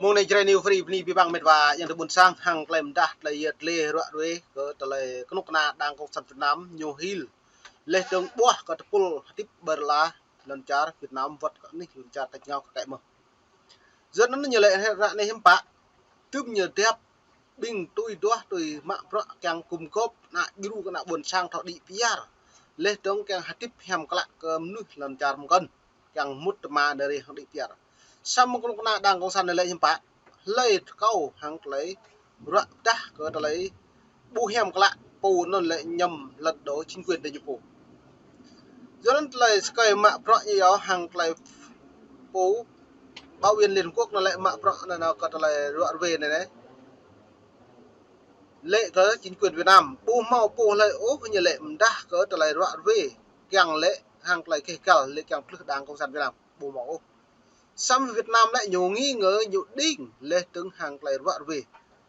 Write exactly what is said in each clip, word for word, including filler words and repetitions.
Mông anai Jrai New Free bơni abih bang met wa ayŏng adơi ƀuôn sang hăng tơlơi mơdah tơlơi yet lĕ ruă ruê kơ tơlơi kơnuk kơna Đảng Cộng sản Việt Nam ñu hil. Laih dơ̆ng ƀuah kơ tơpul hơdip ƀơi rơla lŏn čar Việt Nam wơ̆t kơ anih lŏn čar tač rơngiao kơ kĕ mơ̆n. Yua anŭn ñu lĕ ră anai hiư̆m pă, tơm ñu djăp ƀing tui duah tui mă bruă kiăng gum gŏp ană djru kơ ană ƀuôn sang thâo đĭ kyar. Laih dơ̆ng kiăng hơdip hiam klă kơ mơnuih lŏn čar mơkŏn. Kiăng mŭt tơma nơri hăng đĭ kyar. Samơ̆ kơnuk kơna Đảng Cộng sản anai lĕ hiư̆m pă, hlơi thâo hăng tơlơi ruă pơdah kơ tơlơi ƀu hiam klă pô anŭn lĕ ñu lật đổ chính quyền tơ ñu pô. Yua anŭn tơlơi sơkơi mă bruă ñu yơh hăng tơlơi pô báo viên Liên Quốc anŭn lĕ mă bruă anŭn kơ tơlơi ruă ruê anai anai. Lĕ kơ chính quyền Việt Nam, ƀu hmâo pô hlơi ôh ñu lĕ mơdah kơ tơlơi ruă ruê, kiăng lĕ hăng tơlơi keh kăl, lĕ kiăng pơlưh Đảng Cộng sản Việt Nam, ƀu hmâo ôh. Samơ̆ Việt Nam lĕ ñu nghi ngờ ñu đing laih dơ̆ng hăng tơlơi ruă ruê,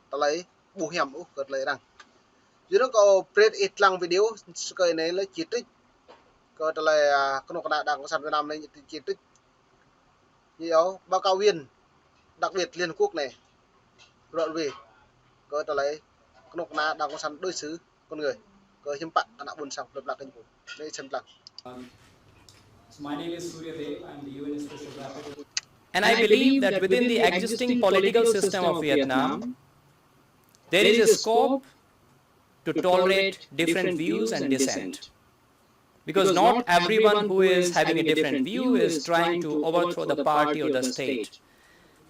tơlơi ƀu hiam ôh kơ tơlơi arăng. Yua anŭn kâo brơi ih lăng video sơkơi anai lĕ chỉ trích kơ tơlơi, a, kơnuk kơna Đảng Cộng sản Việt Nam anai chỉ trích. Ñu yơh, báo cáo viên đặc biệt Liên Quốc anai ruă ruê kơ tơlơi kơnuk kơna Đảng Cộng sản đối xử con người, kơ hiư̆m pă ană ƀuôn sang plơi pla kơ ñu pô. Anai sĭt lăng. Um, so my name is Surya Dev. I'm the U N Special Rapporteur. And I believe that within the existing political system of Vietnam, there is a scope to tolerate different views and dissent. Because not everyone who is having a different view is trying to overthrow the party or the state.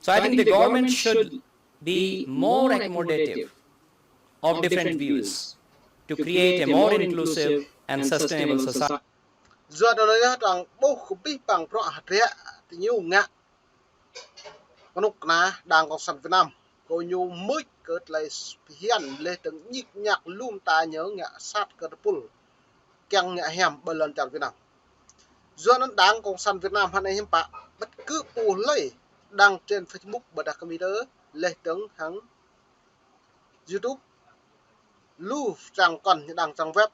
So I think the government should be more accommodative of different views to create a more inclusive and sustainable society. Yua anŭn yơh tơdang ƀuh kơ abih bang bruă hơdră tơ ñu ngă kơnuk kơna Đảng Cộng sản Việt Nam, kơ ñu mŭt kơ tơlơi phiăn laih dơ̆ng ñik ñak lŏm ta ñu ngă sat kơ tơpul kiăng ngă hiam ƀơi lŏn čar Việt Nam. Yua anŭn Đảng Cộng sản Việt Nam hơnai hiư̆m pă, bất cứ pô hlơi đăng trên Facebook ƀôdah Twitter laih dơ̆ng hăng YouTube, lu trang kon ñu đăng trang web,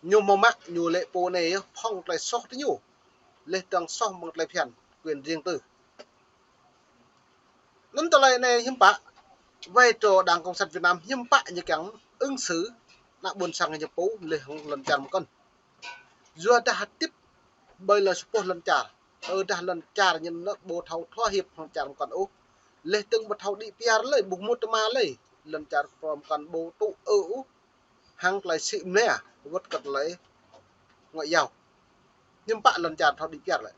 ñu hmâo mă ñu lĕ pô anai yơh phŏng tơlơi soh tơ ñu, laih dơ̆ng soh mơ̆ng tơlơi phiăn quyền riêng tư. Anŭn tơlơi anai hiư̆m pă, vai trò Đảng Cộng sản Việt Nam hiư̆m pă ñu kiăng ứng xử ană ƀuôn sang ñu pô laih hăng lŏn čar mơkŏn. Yua dah hơdip ƀơi lŏn sa boh lŏn čar, ơ dah lŏn čar ñu ƀu thâo thua hiệp hăng čar mơkŏn ôh. Laih dơ̆ng ƀu thâo đĭ kyar lơi, ƀu mŭt tơma lơi. Lŏn čar mơkŏn ƀu tŭ ư ôh hăng tơlơi sĭ mơnia wơ̆t kơ tơlơi ngoại giao. Hiư̆m pă lŏn čar thâo đĭ kyar lơi.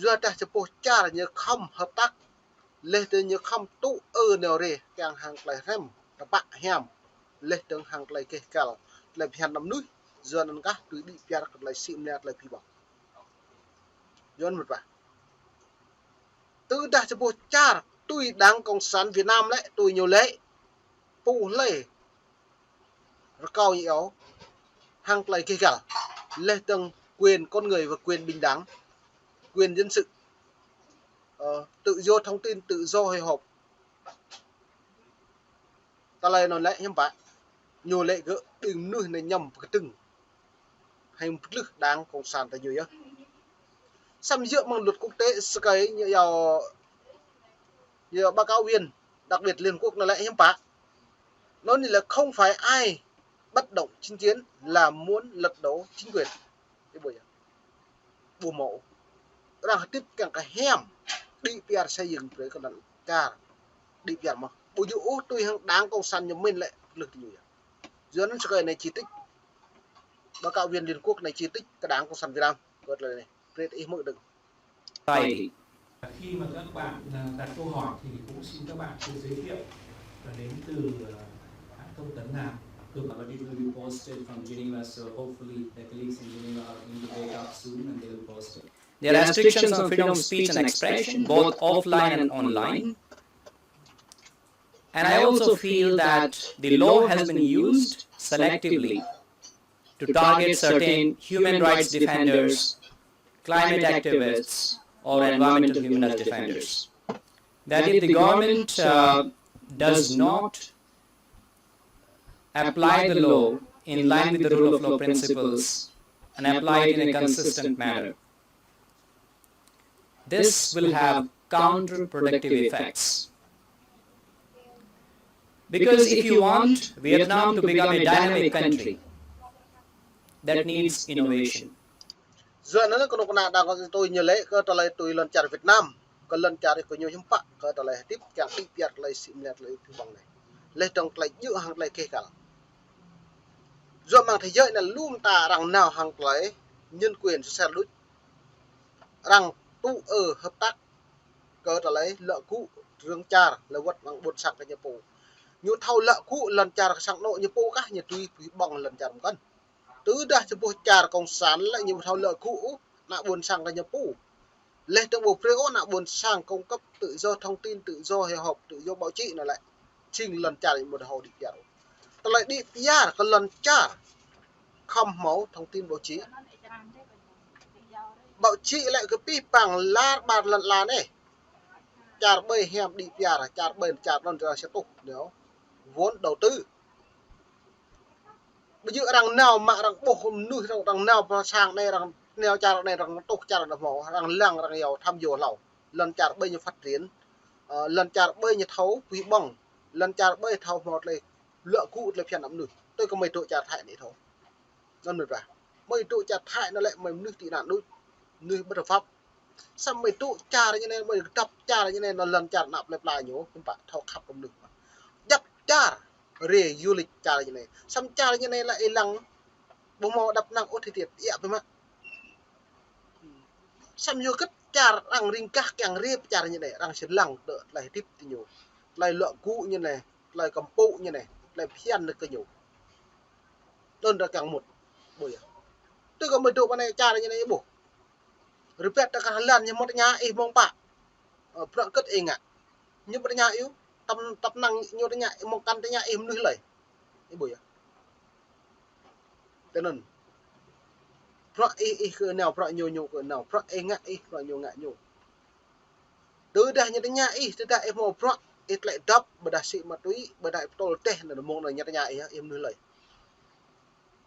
Yua dah sa boh čar ñu khŏm hợp tác, laih dơ̆ng ñu khŏm tŭ ư nao rê kiăng hăng tơlơi hrăm, tơpă hiam, laih dơ̆ng hăng tơlơi keh kăl, tơlơi phiăn ană mơnuih, yua anŭn kah tui đĭ kyar kơ tơlơi sĭ mơnia tơlơi phi ƀơ̆ng. Yua anŭn mơ̆n pă. Tơdah sa boh čar tui Đảng Cộng sản Việt Nam lĕ, tui ñu lĕ, pô hlơi rơkâo ñu yơh hăng tơlơi keh kăl, laih dơ̆ng quyền con người và quyền bình đẳng, quyền dân sự, ờ, tự do thông tin, tự do hội họp. Tơlơi anŭn lĕ hiư̆m pă, ñu lĕ gơ̆ ƀing mơnuih anai ñu pơkơdơ̆ng hăng pơlưh Đảng Cộng sản tơ ñu yơh. Samơ̆ djơ̆ mơ̆ng luật quốc tế sơkơi ñu yơh, ñu yơh báo cáo viên đặc biệt Liên Quốc anŭn lĕ hiư̆m pă. Anŭn ñu lĕ không phải ai bất động chính kiến là muốn lật đổ chính quyền. Ih ƀuh yơh. Ƀu hmâo. Arăng hơdip kiăng kơ hiam. Đĭ kyar xây dựng brơi kơ lŏn čar. Đĭ kyar mơ̆n. Ƀu djơ̆ ôh tui hăng Đảng Cộng sản ñu mĭn lĕ pơlưh tơ ñu yơh. Yua anŭn sơkơi anai chỉ trích. Báo cáo viên Liên Quốc anai chỉ trích kơ Đảng Cộng sản Việt Nam. Kơ tơlơi anai. Brơi ih hmư̆ dơ̆ng. Society. Khi mà các bạn, à, đặt câu hỏi thì cũng xin các bạn tự giới thiệu là đến từ, à, hãng thông tấn nào. But it will be posted from Geneva, so hopefully the colleagues in Geneva are going to wake up soon and they will post it. There are restrictions on freedom of speech and expression, both offline and online. And I also feel that the law has been used selectively to target certain human rights defenders, climate activists, or environmental human rights defenders. That if the government, uh, does not apply the law in line with the rule of law principles and apply it in a consistent manner, this will have counterproductive effects. Because if you want Vietnam to become a dynamic country, that needs innovation. Yua anŭn kơnuk kơna đang kơ tui ñu lĕ kơ tơlơi tui lŏn čar Việt Nam, kơ lŏn čar kơ ñu hiư̆m pă, kơ tơlơi hơdip kiăng đĭ piar tơlơi sĭ mlĕ tơlơi pơbong anai. Leh dong tơlơi djơ̆ hăng tơlơi keh kăl. Yua mơ̆ng thế giới anai lu mơta arăng nao hăng tơlơi nhân quyền sosial đôč. Arăng tŭ ư hợp tác kơ tơlơi lăi gŭ rơ̆ng čar lĕ wơ̆t mơ̆ng ƀôn sang kơ ñu pô. Ñu thâo lăi gŭ lŏn čar kơ sang anŏ ñu pô kah ñu tui pơbong lŏn čar mơkăn. Tơdah sa boh čar cộng sản lĕ ñu thâo lăi gŭ ană ƀôn sang kơ ñu pô. Leh dong ƀu brơi ôh ană ƀôn sang cung cấp tự do thông tin, tự do hội họp, tự do báo chí anŭn lĕ. Jing lŏn čar ñu ƀu thâo đĭ piar. Tơlơi đĭ piar kơ lŏn čar khŏm hmâo thông tin báo chí. Báo chí lĕ kơ pih păng lar ƀar lŏn lan anai. Čar ƀơi hiam đĭ piar, čar ƀơi čar anŭn čar sa tuh ñu vốn đầu tư. Ƀu djơ̆ arăng nao mă arăng ƀuh mơnuih arăng, arăng nao pơ sang anai arăng nao čar anai arăng tuh čar anŭn hmâo, arăng lăng arăng yua tham yua hlâo. Lŏn čar ƀơi ñu phát triển, ơ, lŏn čar ƀơi ñu thâo pơbong, lŏn čar ƀơi thâo hmâo tơlơi lăi gŭ tơlơi phiăn ană mơnuih. Tui kơ mơi dŏ čar Thái anai thâo. Anŭn mơ̆n ƀă. Mơi dŏ čar Thái anŭn lĕ mơi mơnuih tị nạn đôč, mơnuih bất hợp pháp. Samơ̆ mơi dŏ čar ñu anai, mơi dŏ čar ñu anai, anŭn lŏn čar ană plơi pla ñu, hiư̆m pă thâo khăp kơ mơnuih. Djăp čar, rai du lịch čar ñu anai. Samơ̆ čar ñu anai lĕ ih lăng, ƀu hmâo đăp năng ôh hơtiat, ia pơmă. Samơ̆ yua kơ čar arăng ring gah kiăng rai pơ čar ñu anai, arăng sĭt lăng tơ tơlơi hơdip tơ ñu. Tơlơi lăi gŭ ñu anai, tơlơi kơmpŭ ñu anai, tơlơi phiăn kơ ñu. Anŭn arăng kiăng mŭt. Ƀuh yơh. Tui kơ mơi dŏ pơ anai čar ñu anai ƀuh. Rơbat tơ kah lăn ñu mŭt tơña ih mơ̆ng pă. Ơ, bruă hơget ih ngă. Ñu ƀu tơña ih, tăm, tăm năng ñu tơña ih mơ̆ng kăn tơña ih mơnuih hlơi. Ih ƀuh yơh. Tui anŭn. Bruă ih, ih kơ nao, bruă ñu, ñu kơ nao. Bruă ih ngă, ih, bruă ñu ngă ñu. Tơdah ñu tơña ih, tơdah ih hmâo bruă, ih tlĕ dŏp, ƀôdah sĭ ma túy, ƀôdah ih pơtŭl teh, anŭn mơ̆ng anŭn ñu tơña ih, ih mơnuih hlơi.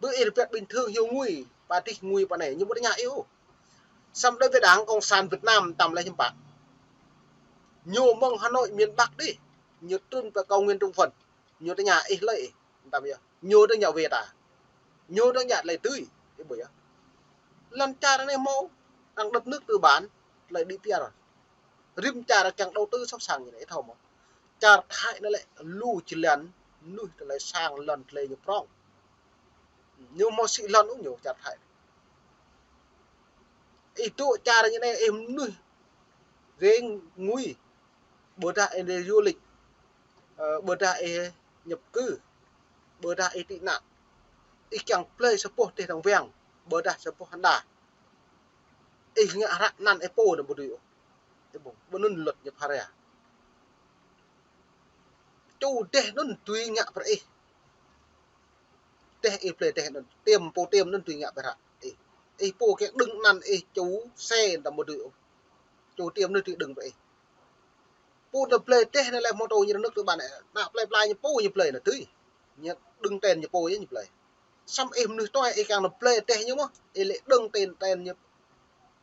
Bơ ih rơbat bình thường hyu ngui, pă dih ngui pă anai, ñu ƀu tơña ih ôh. Samơ̆ đối với Đảng Cộng sản Việt Nam tăm lĕ hiư̆m pă. Ñu mơ̆ng Hà Nội miền Bắc dih, ñu trŭn pơ Cao Nguyên Trung Phần, ñu tơña ih hlơi ih, tăm yơh. Ñu dŏ ngă wơ̆t ta. Ñu dŏ ngă tơlơi tui, ih ƀuh yơh. Lŏn čar anai hmâo, arăng đất nước tư bản, tơlơi đĭ piar. Rĭm čar kiăng đầu tư sŏk sang ñu anai, ih thâo mơ̆. Čar Thái anŭn lĕ lu jơlan mơnuih tơlơi sang lŏn tơlơi ñu prŏng. Ñu hmâo sĭ lŏn ôh ñu čar Thái. Ih dŏ čar ñu anai ih mơnuih rai ngui. Ƀôdah ih rai du lịch. Ơ, ƀôdah ih nhập cư. Ƀôdah ih tị nạn. Ih kiăng blơi sa boh teh đang wang. Ƀôdah sa boh hơnđa. Ih ngă hră anăn ih pô anŭn ƀu dưi ôh. Ih ƀuh, ƀu anŭn luật ñu phara. Ču teh anŭn dưi ngă brơi ih. Teh ih blơi teh anŭn. Tiêm, pô tiêm anŭn dưi ngă brơi ih. Ih pô kiăng đơ̆ng anăn ih ču xe tăm ƀu dưi ôh. Ču tiêm anŭn dưi đơ̆ng brơi ih. Pô anŭn blơi teh anŭn lĕ mơ̆ng tơ ñu rơnŭk tơ ƀan anŭn. Ană plơi pla ñu pô ñu blơi anŭn dưi. Ñu đơ̆ng ten ñu pô ñu blơi. Samơ̆ ih mơnuih tuai ih kiăng anŭn blơi teh ñu mơ̆. Ih lĕ đơ̆ng ten, ten ñu.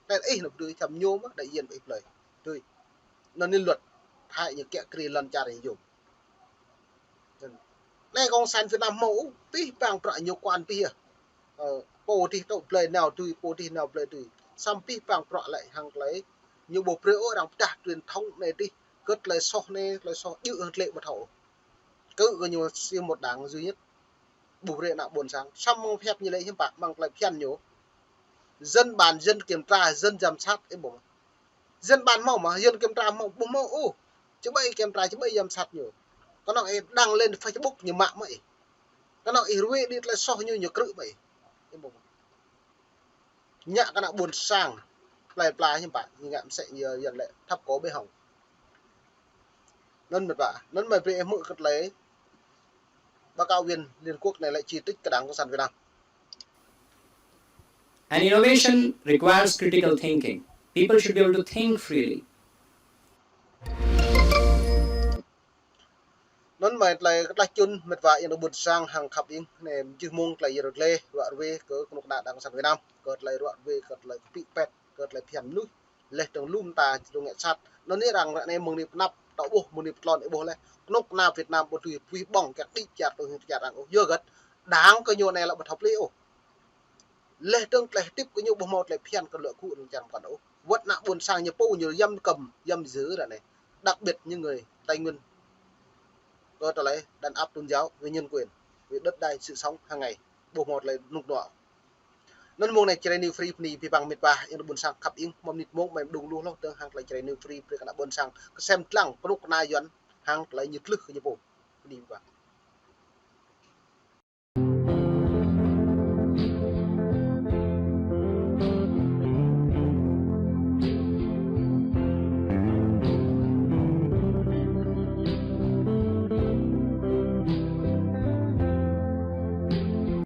Ten ih anŭn ƀu dưi, samơ̆ ñu mơ̆ đại diện ih blơi. Dưi. Anŭn anai luật Thái ñu kiăng krĭ lŏn čar ñu yôm. Anai Cộng sản Việt Nam hmâo, pih păng bruă ñu kuan pih yơh. Ơ, pô dih tŭ blơi nao tui, pô dih nao blơi tui. Samơ̆ pih păng bruă lĕ hăng tơlơi. Ñu ƀu brơi ôh arăng pơdah truyền thông anai dih. Hơget tơlơi soh anai, tơlơi soh djơ̆ hăng tơlơi ƀu thâo. Kơ, kơ ñu sĭ một đảng duy nhất. Ƀu brơi ană ƀôn sang. Samơ̆ mơ̆ng phép ñu lĕ hiư̆m pă, mơ̆ng tơlơi phiăn ñu. Dân bàn, dân kiểm tra, dân giám sát, ih ƀuh mơ̆. Dân bàn hmâo mơ̆, dân kiểm tra hmâo, ƀu hmâo ôh. Či ƀai kiểm tra, či ƀai giám sát ñu. Kơnơ̆ng ih đăng lên Facebook ñu mă mơ̆ ih. Kơnơ̆ng ih ruai đĭ tơlơi soh ñu, ñu krư̆ mơ̆ ih. Ih ƀuh mơ̆. Ngă kơ ană ƀôn sang. Plơi pla hiư̆m pă, ñu ngă mơsĕ ñu yơh lĕ thăp kô bê hŏng. Anŭn mơ̆n ƀă, anŭn mơ̆ brơi ih hmư̆ kơ tơlơi báo cáo viên Liên Quốc anai lĕ chỉ trích kơ Đảng Cộng sản Việt Nam. And innovation requires critical thinking. People should be able to think freely. Anŭn mơ̆ tơlơi kơtlaih čun mĕt wa ayŏng adơi ƀôn sang hăng khăp ing, anai jih mông tơlơi yơr gleh, ruă ruê kơ kơnuk kơna Đảng Cộng sản Việt Nam, kơ tơlơi ruă ruê, kơ tơlơi kơpĭ pet, kơ tơlơi phiăn mơnuih. Leh dơ̆ng lŏm ta či tơlơi ngă sat. Anŭn anai arăng ră anai mơ̆ng anai pơanăp, ta ƀuh mơ̆ng anai pơtlon ih ƀuh leh. Kơnuk kơna Việt Nam ƀu dưi pơwih ƀơ̆ng kiăng đĭ čar tơlơi hing ta čar arăng ôh. Yua hơget? Đảng kơ ñu anai lĕ ƀu thâo plih ôh. Leh dơ̆ng tơlơi hơdip kơ ñu ƀu hmâo tơlơi phiăn kơ lŏ gŭ anŭn čar mơkăn ôh. Wơ̆t ană ƀôn sang ñu pô ñu yăm kơm, yăm djơ̆ ră anai. Đặc biệt những người Tây Nguyên. Kơ tơlơi đàn áp tôn giáo, về nhân quyền, về đất đai, sự sống hàng ngày. Ƀu hmâo tơlơi rơnŭk rơnua. Anŭn mơ̆ng anai Jrai News Free bơni abih bang mĕt wa, ayŏng adơi ƀôn sang khăp ing, mơ̆ng mơnit mông mơ̆ng mơdung lu hloh dơ̆ng hăng tơlơi Jrai News Free brơi kơ ană ƀôn sang, kơsem lăng kơnuk kơna Yuan, hăng tơlơi ñu tlưh kơ ñu pô. Bơni abih bang.